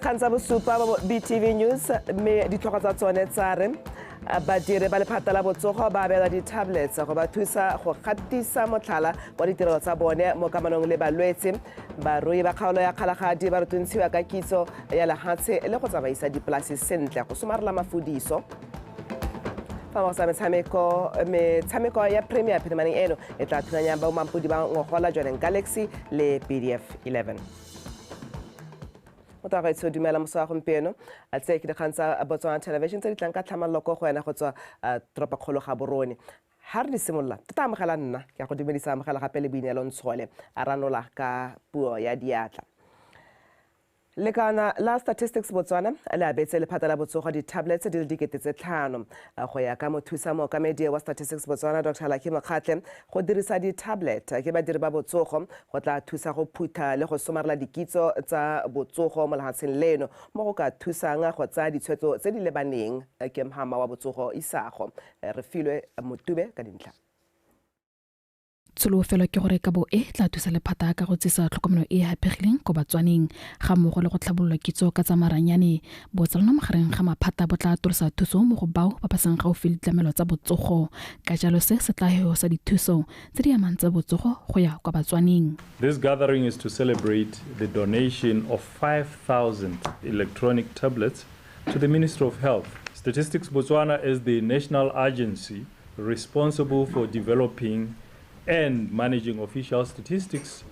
Dikgang tsa bosupa mo BTV News, mme ditlhogo tsa tsone tsa re badiri ba lephata la botsogo ba abelwa di-tablets go ba thusa go gatisa motlhala wa ditirelo tsa bone mo kamanong le balwetse. Barui ba kgaolo ya Kgalagadi ba rutuntshiwa ka kitso ya lehatshe le go tsamaisa dipolasi sentle go somarela mafudiso. Fa mo sa metshameko, metshameko ya Premier phirimaneng eno e tla thulanya bomampodi ba ngogola Jwaneng Galaxy le BDF 11. Motho wa gaetsho, dumela moso wa gompieno. Tse ke dikgang tsa Botswana Television tse di tlang ka tlhamallo ko go wena go tswa toropokgolo Gaborone. Ha re di simolola tota, amogela nna ke a go dumedisa, amogela gape le Boineelo Ntshole a ranola ka puo ya diatla. Lekana la Statistics Botswana le abetse lephata la botsogo di-tablets di le 5000. Go ya ka mothusa mookamedi wa Statistics Botswana, Dr Lucky Mokgatle, go dirisa di-tablet ke badiri ba botsogo go tla thusa go phutha le go somarela dikitso tsa botsogo mo lefatsheng leno, mo go ka thusang go tsaya ditshwetso tse di lebaneng ke mhama wa botsogo isago. Re Filwe Motube ka dintlha. Tsholofelo ke gore kabo e tla thusa lephata ka go tsisa tlhokomelo e e haphegileng ko Batswaneng, ga mmogo le go tlhabolola kitso ka tsa maranyane. Botsalano magareng ga maphata bo tla atolosa thuso mo go bao ba ba seng gaufi le ditlamelo tsa botsogo, ka jalo se se tla heosa dithuso tse di amang tsa botsogo go ya kwa Batswaneng. This gathering is to celebrate the donation of 5,000 electronic tablets to the Ministry of Health. Statistics Botswana is the national agency responsible for developing and managing official statistics,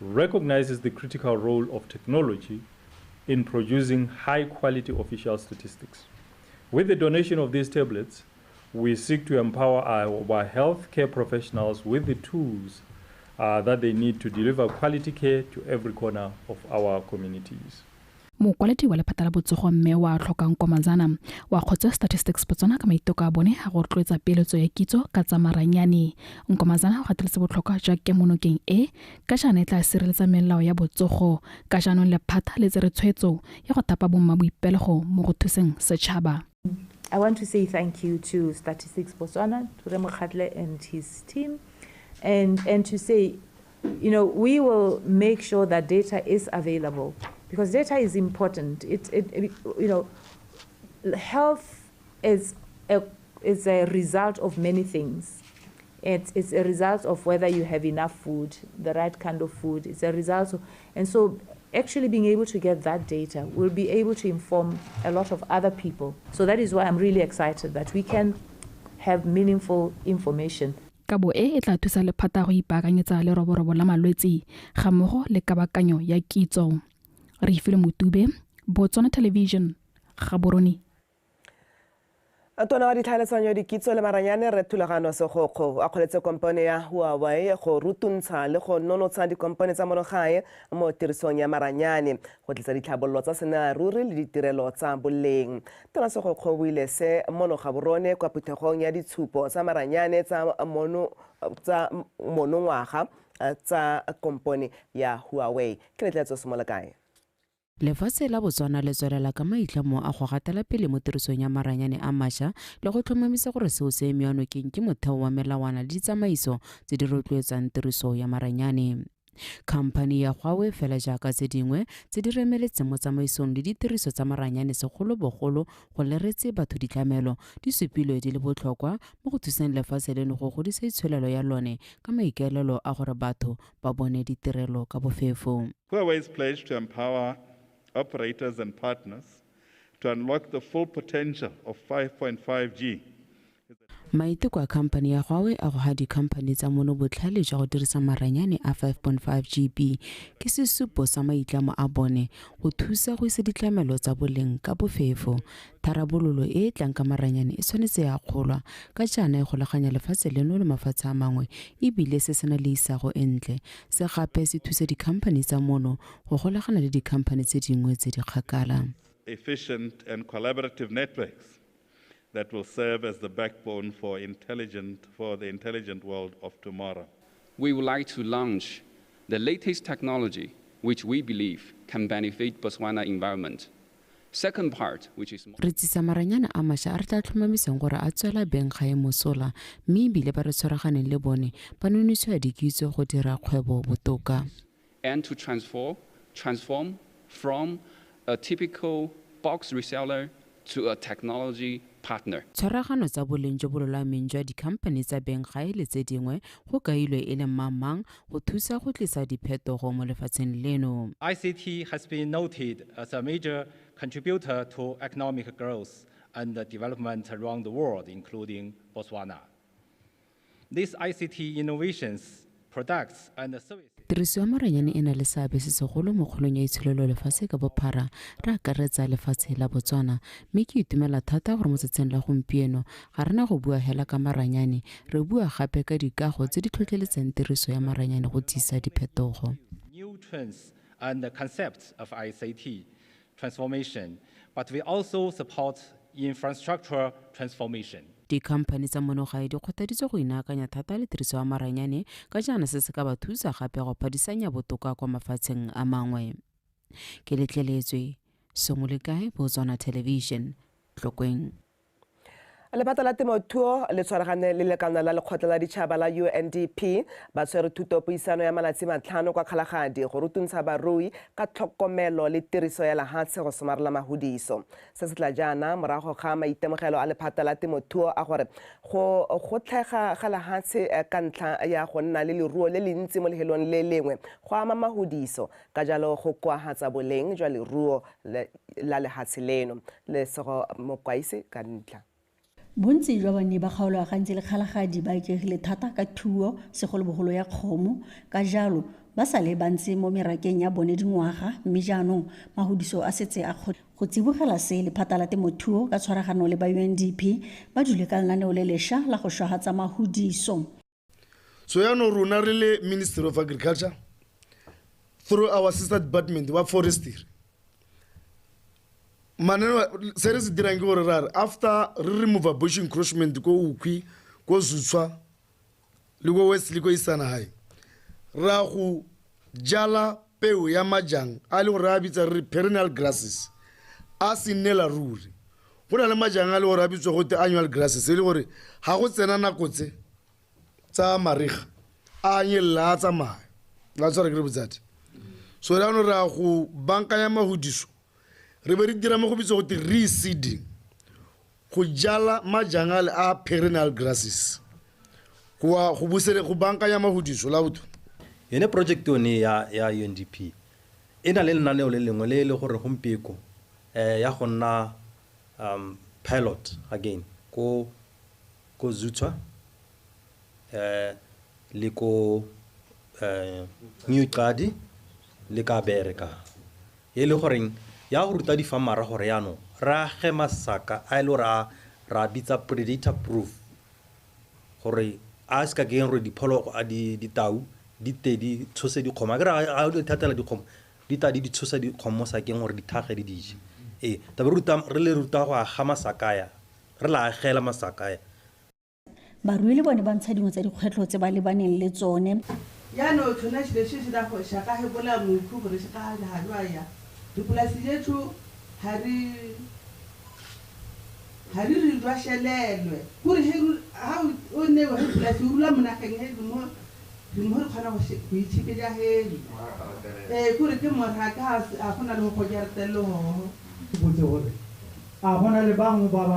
recognizes the critical role of technology in producing high quality official statistics. With the donation of these tablets, we seek to empower our healthcare professionals with the tools that they need to deliver quality care to every corner of our communities. Mokwaledi wa lephata la botsogo, mme wa tlhokang Komazana, wa kgotsa Statistics Botswana ka maiteko a bone a go rotloetsa peeletso ya kitso ka tsa maranyane. Nkomazana o gateletse botlhokwa jwa kemonokeng e ka jaana e tla sireletsa melao ya botsogo, ka jaanong lephata le tsere tshwetso ya go thapa bomma boipelego mo go thuseng setšhaba. I want to say thank you to Statistics Botswana, to Rre Mokgatle and his team, and to say, we will make sure that data is available because data is important. It, you know, health is a result of many things. It's a result of whether you have enough food, the right kind of food. It's a result of, and so actually being able to get that data will be able to inform a lot of other people. So that is why I'm really excited that we can have meaningful information. Kabo e e tla thusa lephata go ipaakanyetsa leroborobo la malwetse ga mmogo le kabakanyo ya kitso. Re Ifile Motube, Botswana Television, Gaborone. Tona wa Ditlhaeletsanyo, Dikitso le Maranyane, Rre Thulagano Segokgo, a kgoletse kompone ya Huawei go rutuntsha le go nonotsha dikompone tsa monogae mo tirisong ya maranyane go tlisa ditlhabololo tsa senaruri le ditirelo tsa boleng. Tona Segokgo o buile se mono Gaborone kwa phuthegong ya ditshupo tsa maranyane tsa monongwaga tsa kompone ya Huawei. Ke Letletso Semolekae. Lefatshe la Botswana le tswelela ka maitlamo a go gatela pele mo tirisong ya maranyane a mašwa le go tlhomamisa gore seo se emiwa nokeng ke motheo wa melawana le ditsamaiso tse di rotloetsang tiriso ya maranyane. Khamphane ya Huawei, fela jaaka tse dingwe tse di remeletseng mo tsamaisong le ditiriso tsa maranyane, segolobogolo go leretse batho ditlamelo, di supilwe di le botlhokwa mo go thuseng lefatshe leno go godisa itsholelo ya lone ka maikaelelo a gore batho ba bone ditirelo ka bofefo. Huawei's pledge to empower operators and partners to unlock the full potential of 5.5G. Maiteko a khamphane ya Huawei a go ha dikhamphane tsa mono botlhale jwa go dirisa maranyane a 5.5 GB ke sesupo sa maitlamo a bone go thusa go isa ditlamelo tsa boleng ka bofefo. Tharabololo e e tlang ka maranyane e tshwanetse ya kgolwa ka jaana e golaganya lefatshe leno le mafatshe a mangwe, ebile se sena le isago e ntle. Se gape se thusa dikhamphane tsa mono go golagana le dikhamphane tse dingwe tse di kgakala. Efficient and collaborative networks that will serve as the backbone for the intelligent world of tomorrow. We would like to launch the latest technology which we believe can benefit Botswana environment. Second part, which is Re tsisa maranyane a mašwa a re tla tlhomamisang gore a tswela beng gae mosola, mme ebile ba re tshwaraganeng le bone ba nonosiwa dikitso go dira kgwebo botoka. And to transform from a typical box reseller to a technology partner. Tshwaragano tsa boleng jo bo lolameng jwa dikhamphane tsa benggae le tse dingwe go kailwe e le mang-mang go thusa go tlisa diphetogo mo lefatsheng leno. ICT has been noted as a major contributor to economic growth and development around the world, including Botswana. These ICT innovations, products, and services. Tiriso ya maranyane e na le seabe se segolo mo kgolong ya itsholelo lefatshe ka bophara, re akaretsa lefatshe la Botswana, mme ke itumela thata gore mo tsatsing la gompieno ga rena go bua hela ka maranyane, re bua gape ka dikago tse di tlhotlheletsang tiriso ya maranyane go tsisa diphetogo. New trends and concepts of ICT transformation, but we also support infrastructure transformation. Dikhamphane tsa monogae di kgothaditswe go inaakanya thata le tiriso ya maranyane ka jaana se se ka ba thusa gape go phadisanya botoka kwa mafatsheng a mangwe. Ke letleletswe Songolekae, Botswana Television, Tlokweng. Lephata la temothuo le tshwaragane le lekana la lekgotla la ditšhaba la UNDP ba tshwere thutopuisano ya malatsi 5 kwa Kgalagadi go rutuntsha barui ka tlhokomelo le tiriso ya lehatshe go somarela mahudiso. Se se tla jaana morago ga maitemogelo a lephata la temothuo a gore go gotlhega ga lehatshe ka ntlha ya go nna le leruo le le ntsi mo lehelong le lengwe go ama mahudiso, ka jalo go koahatsa boleng jwa leruo la lehatshe leno. Lesego Mokwaise ka ntlha. Bontsi jwa banni ba kgaolo ya Gantsi le Kgalagadi ba ikaegile thata ka thuo, segolobogolo ya kgomo, ka jalo ba sale ba ntse mo merakeng ya bone dingwaga, mme jaanong mahudiso a setse a go tsibogela se. Lephata la temothuo ka tshwaragano le ba UNDP ba dule ka lenaneo le lešwa la go šwagatsa mahudiso. So yaanong rona re le Ministry of Agriculture through our sister department wa forestry, maneno se re se dirang ke gore ra re after re remove bush encroachment ko Ukhwi, ko Zutshwa le ko West le ko Isana High, ra go jala peo ya majang a le gore a bitsa re perennial grasses a se nnela ruri. Go na le majang a le gore a bitswa gote annual grasses, e le gore ga go tsena nako tse tsa mariga a nyelela a tsamaya la tshwara ke re botsadi. So jaanong re a go bankanya mahudiso, re be re dira mo go bitswa gote reseeding, go jala majang ale a perennial grasses go busele go bankanya mahudiso la botho. Yone project yone ya UNDP e na le lenaneo le lengwe le le gore gompieko ya go nna pilot again ko Zutshwa le ko New Qadi le ka Bereka, e le goreng ya go ruta difamara gore yaanong re age masaka a e le gore ra bitsa predator proof, gore a se ka keng gore dipholo a ditau di te di tshose dikgomo, akere a di thatela dikgomo di ta di tshosa dikgomo mo sakeng gore di thage di dije. Ee, tabe re le ruta go aga masakaya, re la agela masakaya. Barui le bone ba ntsha dingwe tsa dikgwetlho tse ba lebaneng le tsone. Yaanong tshona xilo lexi xi ta xa ka hebola mokhu gore xi ka halwa ya dipolasi lethu ha re re jwa kore ha o newa he polasi o rula mo nageng he mo re mo re kgona go itshepetsa helo. Ee, kore ke moraka a gona le go goja re botse gore a bona le bangwe ba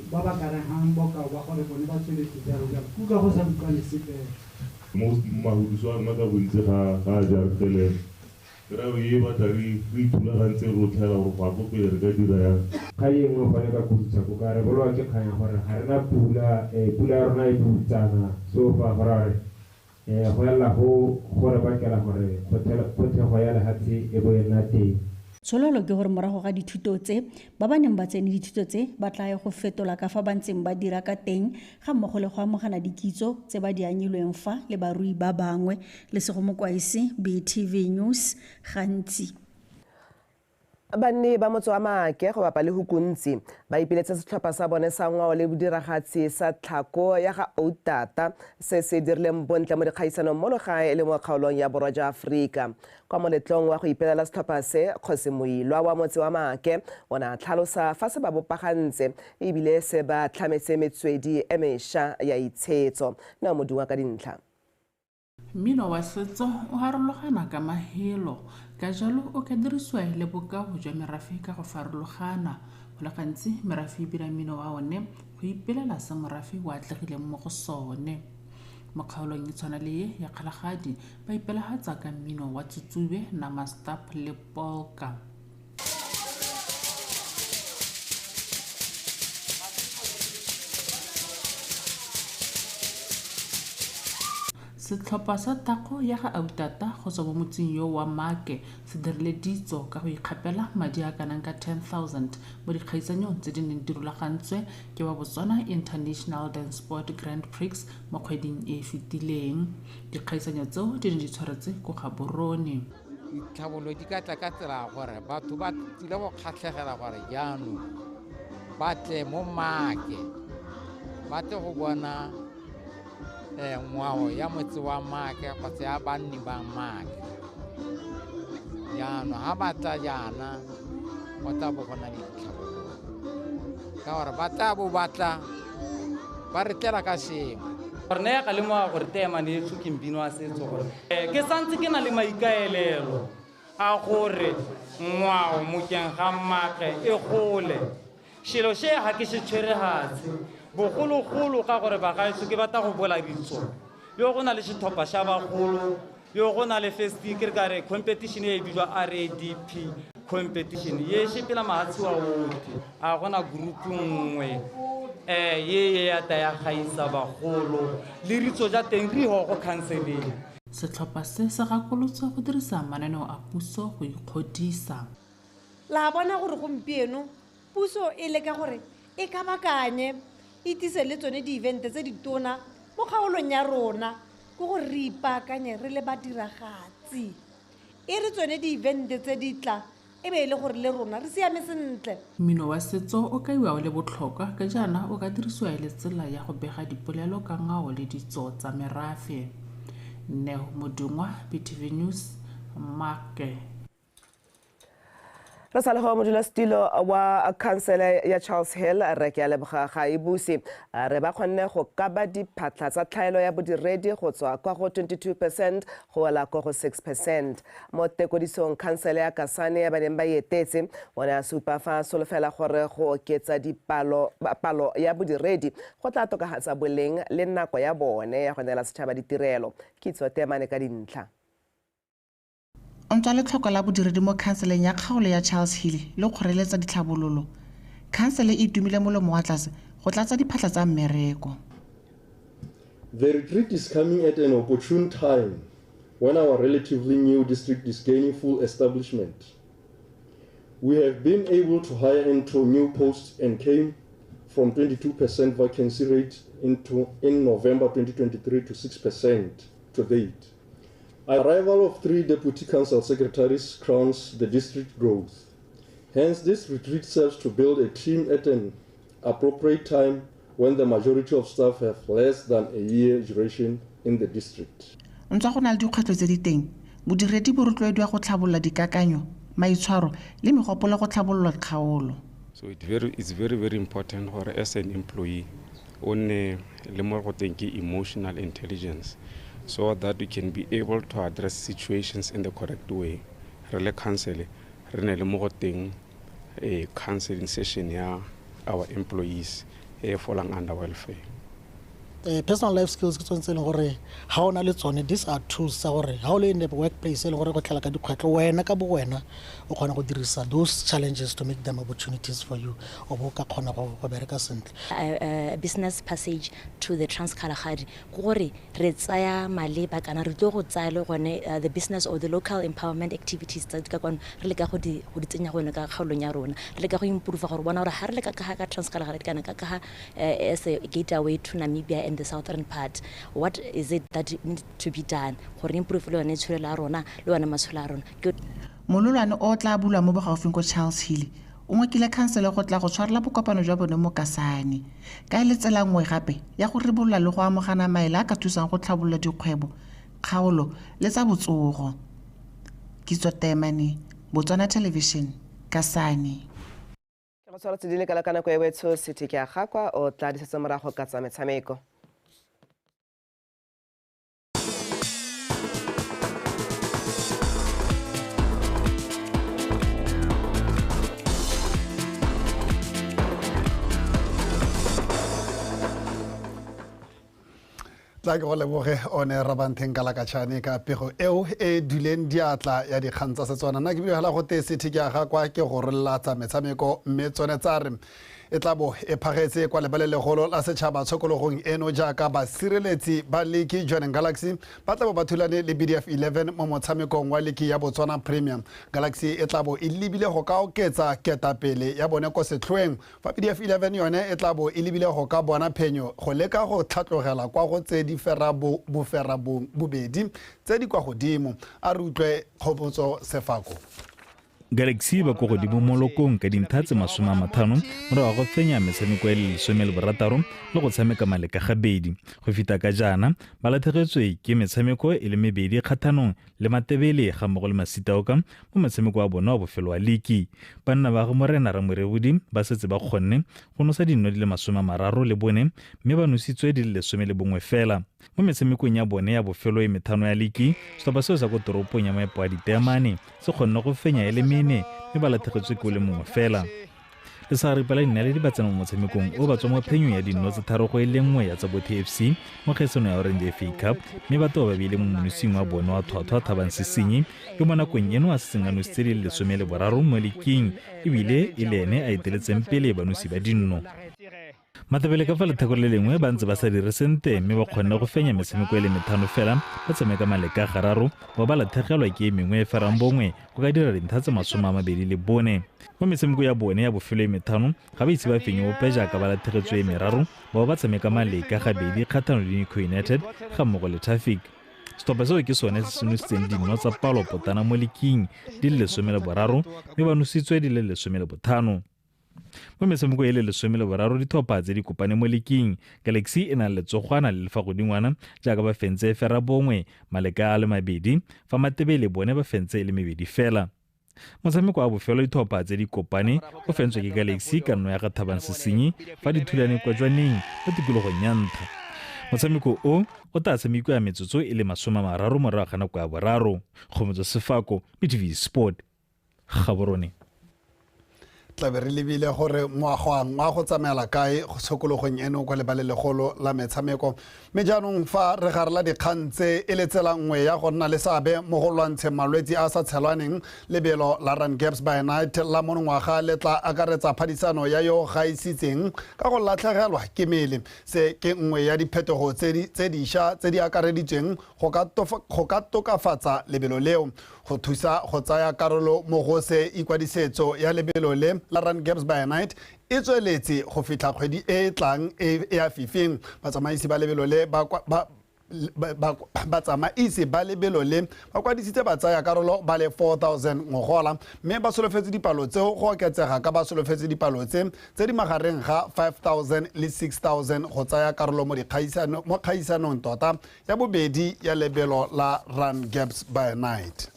ba karegang bokao ba gore bone ba tsweletse jalo jalo, kuka go sa utlwane sepe. Mo mahudiso a rona ka bontsi ga a jaretelelo, re e batla re ithulagantse rotlhe hela gore go ya ko pele re ka dira yang. Kgang e nngwe gone ka Khutshwa ko ka re bolowa ke kgang ya gore ga rena pula, pula ya rona e butsana, so fa go raya gore go elela go re bakela gore kgotlhego ya lehatshe e bo e nna teng. Tshololo ke gore morago ga dithuto tse, ba ba neng ba tsene dithuto tse ba tla ya go fetola ka fa ba ntseng ba dira ka teng, ga mmogo le go amogana dikitso tse ba di anyilweng fa le barui ba bangwe. Lesego Mokwaise, BTV News, Gantsi. Banni ba motse wa Maake go bapa le Hukuntsi ba ipiletse setlhopha sa bone sa ngwao le bodiragatsi sa tlhako ya ga Outata se se dirileng bontle mo dikgaisanong mono gae le mo kgaolong ya borwa jwa Aforika. Kwa moletlong wa go ipelela setlhopha se, Kgosi Moilwa wa motse wa Maake o ne a tlhalosa fa se ba bopagantse ebile se ba tlhametse metswedi e mešwa ya itshetso. Neo Modungwa ka dintlha. Mmino wa setso o harologana ka mahelo Ka jalo o ka dirisiwa e le bokao jwa merafe ka go farologana. Go le gantsi merafe e bina mmino wa one go ipelela se morafe o atlegileng mo go sone. Mo kgaolong e tshwana le e ya Kgalagadi ba ipelagatsa ka mmino wa tsutsube, namastap le polka. Setlhopha sa Tako ya ga Autata go tswa mo motseng yo wa Maake se dirile ditso ka go ikgapela madi a kanang ka 10,000 mo dikgaisanyong tse di neng di rulagantswe ke ba Botswana International Dance Sport Grand Prix mo kgweding e e fetileng. Dikgaisanyo tseo di ne di tshwaretswe ko Gaborone. Ditlhabololo di ka tla ka tsela ya gore batho ba tlile go kgatlhegela gore jaanong ba tle mo Maake ba tle go bona ngwao ya motse wa Maake kgotsa ya banni ba Maake. Jaanong ga ba tla jaana go tla bo go na le ditlhabololo ka gore ba tla bo batla ba re tlela ka sengwe. Gore ne ya ka lemoga gore teemane e tlhoke mbino wa setso gore ke santse ke na le maikaelelo a gore ngwao mokeng ga Maake e gole. Selo se ga ke se tshwere hatshe bogologolo ka gore bagaetsho ke batla go bola ditso. Yo go na le setlhopha sa bagolo, yo go na le festi ke re ka re competition e bitswa RADP competition ye sepela mahatshe wa otlhe. A gona group nngwe ye ya ta ya gaisa bagolo le ritso ja teng re ho go counseling. Setlhopha se se gakolotswe go dirisa mananeo a puso go ikgodisa. La bona gore gompieno puso e leka gore e kabakanye e tise le tsone di-event tse di tona mo kgaolong ya rona ke gore re ipaakanye re le badiragatsi. E re tsone di-event tse di tla e be e le gore le rona re siame sentle. Mmino wa setso o kaiwa o le botlhokwa ka jaana o ka dirisiwa e le tsela ya go bega dipolelo ka ngwao le ditso tsa merafe. Neo Modungwa, BTV News, Maake. Re sa le go modulasetilo wa khansele ya Charles Hill re ke a leboga ga e buse re ba kgonne go kaba diphatlha tsa tlhaelo ya bodiredi go tswa kwa go 22% go wela kwa go 6%. Mo tekodisong khansele ya Kasane ya ba neng ba etetse o ne a supa fa solofela gore go oketsa dipalo palo ya bodiredi go tla tokafatsa boleng le nako ya bone ya go neela setšhaba ditirelo. Kitso Temane ka dintlha. Ntswa letlhoko la bodiredi mo khanseleng ya kgaolo ya Charles Hill le kgoreletsa ditlhabololo. Khansele e itumile molomo wa tlase go tlatsa diphatlha tsa mmereko. The retreat is coming at an opportune time when our relatively new district is gaining full establishment. We have been able to hire into new posts and came from 22% vacancy rate in November 2023 to 6% to date. Arrival of 3 deputy council secretaries crowns the district growth. Hence, this retreat serves to build a team at an appropriate time when the majority of staff have less than a year duration in the district. Ntswa go na le dikgwetlho tse di teng, bodiredi bo rotloediwa go tlhabolola dikakanyo, maitshwaro le megopolo go tlhabolola kgaolo. So it's very, very important gore as an employee o nne le mo go teng ke emotional intelligence, so that we can be able to address situations in the correct way. Re le council re ne le mo go teng a counseling session ya our employees e falling under welfare. Personal life skills ke tsone tse e leng gore ga o na le tsone, these are tools tsa gore ga o le in the workplace e leng gore go tlhela ka dikgwetlho, wena ka bo wena o kgona go dirisa those challenges to make them opportunities for you, o bo ka kgona go bereka sentle. Business passage to the Trans-Kalahari gore re tsaya maleba kana re tlo go tsaya le gone the business or the local empowerment activities tsa ka kwano re leka go di tsenya gone ka kgaolong ya rona, re leka go improve gore bona gore ha re leka ka ga Trans-Kalahari kana ka ga as a gateway to Namibia and the southern part, what is it that needs to be done gore improve le yone tsholo la rona le yone matsholo a rona. Mololwane o tla bulwa mo bogaufing ko Charles Hill o ngokile khansele go tla go tshwarela bokopano jwa bone mo Kasane ka e le tsela nngwe gape ya go ribolola le go amogana maele a ka thusang go tlhabolola dikgwebo, kgaolo le tsa botsogo. Kitso Temane, Botswana Television, Kasane. Ke go tshwara tse di le ka nako e wetsho city ke a gakwa o tla disetsa morago ka tsa metshameko. Tla ke go leboge one Rabanteng Kalakatšhane ka pego eo e duleng diatla ya dikgang tsa Setswana. Nna ke bile hela go te sethe ke aga kwa ke go rolelatsa metshameko, mme tsone tsa re e tla bo e phagetse kwa lebalelegolo la setšhaba tshokologong eno jaaka basireletsi ba liki Jwaneng Galaxy ba tla bo ba thulane le BDF 11 mo motshamekong wa liki ya Botswana Premium. Galaxy e tla bo e lebile go ka oketsa ketapele ya bone ko setlhoeng, fa BDF 11 yone e tla bo e lebile go ka bona phenyo go leka go tlhatlogela kwa go tse di ferabobedi tse di kwa godimo. A re utlwe Kgomotso Sefako. Galaxy ba ko godimo mo lokong ka dintlha tse 50 morago go fenya metshameko e le 16 le go tshameka maleka gabedi. Go fita ka jaana ba latlhegetswe ke metshameko e le mebedi kgathanong le Matebele ga mmogo le Masitaoka mo motshameko wa bona wa bofelo wa liki. Banna ba go Morena Ramorebodi ba setse ba kgonne go nosa dinno di le 34 mme ba nositswe di le 11 fela. Mo metshamekong ya bone ya bofelo e methano ya liki, setlhopha seo sa ko toropong ya Maepo a Diteemane se kgonne go fenya e le mene mme ba latlhegetswe ke o le mongwe fela. Lesagaripa la dinaledi ba tsena mo motshamekong o ba tswa mo phenyong ya dinno tse 3-1 ya Tsabothe FC mo kgaisano ya Orange FA Cup, mme ba toba ba beile mo monosing wa bone wa Thwathwa Thabang Sesenyi yo mo nakong eno a setseng a nositse di le 13 mo liking ebile e le ene a eteletseng pele banosi ba dinno. Matebele ka fa lethako le lengwe ba ntse ba sa dire sente mme ba kgonne go fenya metshameko e le methano fela ba tshameka maleka gararo ba ba latlhegelwa ke e mengwe e ferang bongwe go ka dira dintlha tse 24. Mo metshameko ya bone ya bofelo e methano ga ba itse ba fenye ope jaaka ba latlhegetswe e meraro ba tshameka maleka gabedi kgatlhanong le Nico United ga mmogo le Traffic. Setlhopha seo ke sone se se nositseng dinno tsa palo potana mo liking di le 13 mme ba nositswe di le 15. Mo metshameko e le 13 ditlhopha tse di kopane mo liking, Galaxy e na le letsogwana le lefa godingwana jaaka ba fentse fera bongwe maleka a le mabedi, fa Matebele bone ba fentse e le mebedi fela. Motshameko wa bofelo ditlhopha tse di kopane o fentswe ke Galaxy ka nno ya ga Thabang Sesenyi fa di thulane kwa Jwaneng mo tikologong ya Ntha. Motshameko o o tla tshamekiwa metsotso e le 30 morago ga nako ya boraro. Kgomotso Sefako, BTV Sport, Gaborone. Tla be re lebile gore ngwagwang wa go tsamaela kae go tshokologong eno kwa lebalelegolo la metshameko. Mme jaanong fa re garela dikgang tse e le tsela nngwe ya go nna le seabe mo go lwantsheng malwetse a sa tshelwaneng, lebelo la Run Gaps by Night la monongwaga le tla akaretsa phadisano ya yo gaisitseng ka go latlhegelwa ke mele. Se ke nngwe ya diphetogo tse dišwa tse di akareditsweng go ka tokafatsa lebelo leo. Go thusa go tsaya karolo mo go se ikwadisetso ya lebelo le la Run Gaps by Night e tsweletse go fitlha kgwedi e e tlang e ya fifing. Batsamaisi ba lebelo le batsamaisi ba lebelo le ba kwadisitse ba tsaya karolo ba le 4000 ngogola, mme ba solofetse dipalo tseo go oketsega ka ba solofetse dipalo tse di magareng ga 5000 le 6000 go tsaya karolo mo kgaisanong tota ya bobedi ya lebelo la Run Gaps by Night.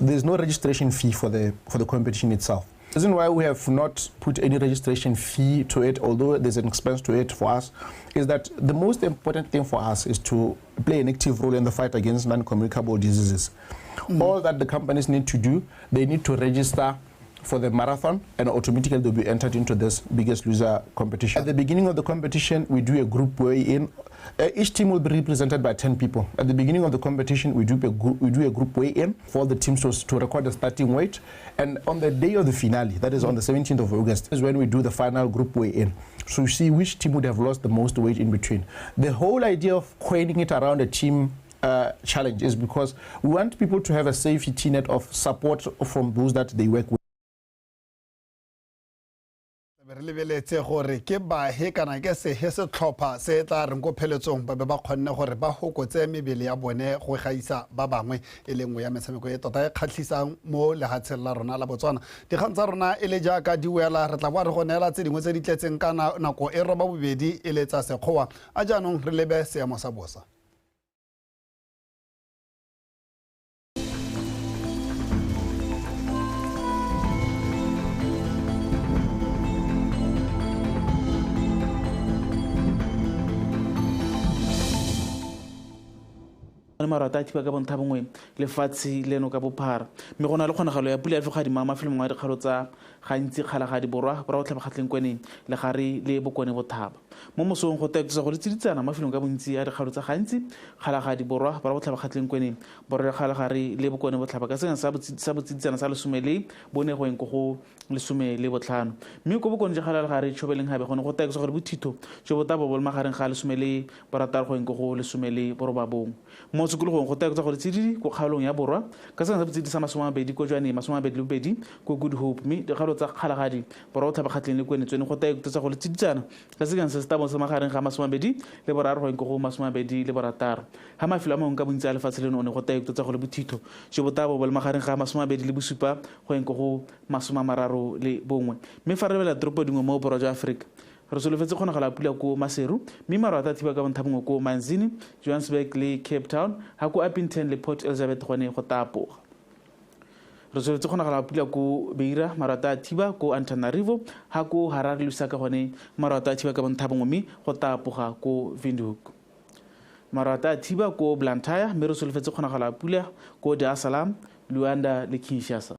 There's no registration fee for the competition itself. The reason why we have not put any registration fee to it, although there's an expense to it for us, is that the most important thing for us is to play an active role in the fight against non-communicable diseases. All that the companies need to do, they need to register for the marathon, and automatically they'll be entered into this Biggest Loser competition. At the beginning of the competition, we do a group weigh-in. Each team will be represented by 10 people. At the beginning of the competition, we do a group weigh-in for the teams to record the starting weight. And on the day of the finale, that is on the 17th of August, is when we do the final group weigh-in. So we see which team would have lost the most weight in between. The whole idea of coining it around a team challenge is because we want people to have a safety net of support from those that they work with. Re lebeletse gore ke bahe kana ke sehe setlhopha se tla reng ko pheletsong ba be ba kgonne gore ba hokotse mebele ya bone go gaisa ba bangwe, e le nngwe ya metshameko e tota e kgatlhisang mo lehatsheng la rona la Botswana. Dikgang tsa rona e le jaaka di wela, re tla boa re go neela tse dingwe tse di tletseng ka nako e 8:30 e le tsa Sekgowa. A jaanong re lebe seemo sa bosa. Marata a thiba ka bontha bongwe lefatshe leno ka bophara, mme go na le kgonagalo ya pula ya legadima mafelong a dikgalo tsa gantsi Kgalagadi Borwa, Borwa Botlhaba Kgatleng Kweneng, Legare le Bokone Bothaba. Mo mosong go taeketsa go le tsiditsana mafelong ka bontsi a dikgaolo tsa gantsi Kgalagadi Borwa, Borwa Botlhaba Kgatleng Kweneng, Borwa Kgalagare le Bokone Botlhaba ka sengwe sa botsiditsana sa 14 go eng go 15. Mme ko bokone jwa Kgalagare Tshobeleng gabe gone go taeketsa gore bothitho jo bo tabo bo le magareng ga 16 go eng go 19. Mo tshokologong go taeketsa gore tsididi ko kgaolong ya Borwa ka sengwe sa botsididi sa 20 ko Jwaneng, 22 ko Good Hope, mme dikgaolo tsa Kgalagadi Borwa Botlhaba Kgatleng le Kweneng tsone go taeketsa gore tsiditsana ka sengwe se se tabo sa magareng ga 23 go eng go 26. Ha mafelo a mangwe ka bontsi a lefatshe leno one go taeketsa go le bothitho jo bo tabo bo le magareng ga 27 go eng go 31. Mme fa re bela toropo dingwe mo borwa jwa Aforika, re solofetse kgonagala pula ko Maseru, mme maru a tla thiba ka bontlhabongwe ko Manzini, Johannesburg le Cape Town, ha ko Upington le Port Elizabeth gone go tapoga. Re solofetse kgonagala pula ko Beira, maru a tla thiba ko Antananarivo, ha ko Harare le Lusaka gone maru a tla thiba ka bontlhabongwe mme go tapoga ko Windhoek. Maru a tla thiba ko Blantyre, mme re solofetse kgonagala pula ko Dar es Salaam, Luanda le Kinshasa.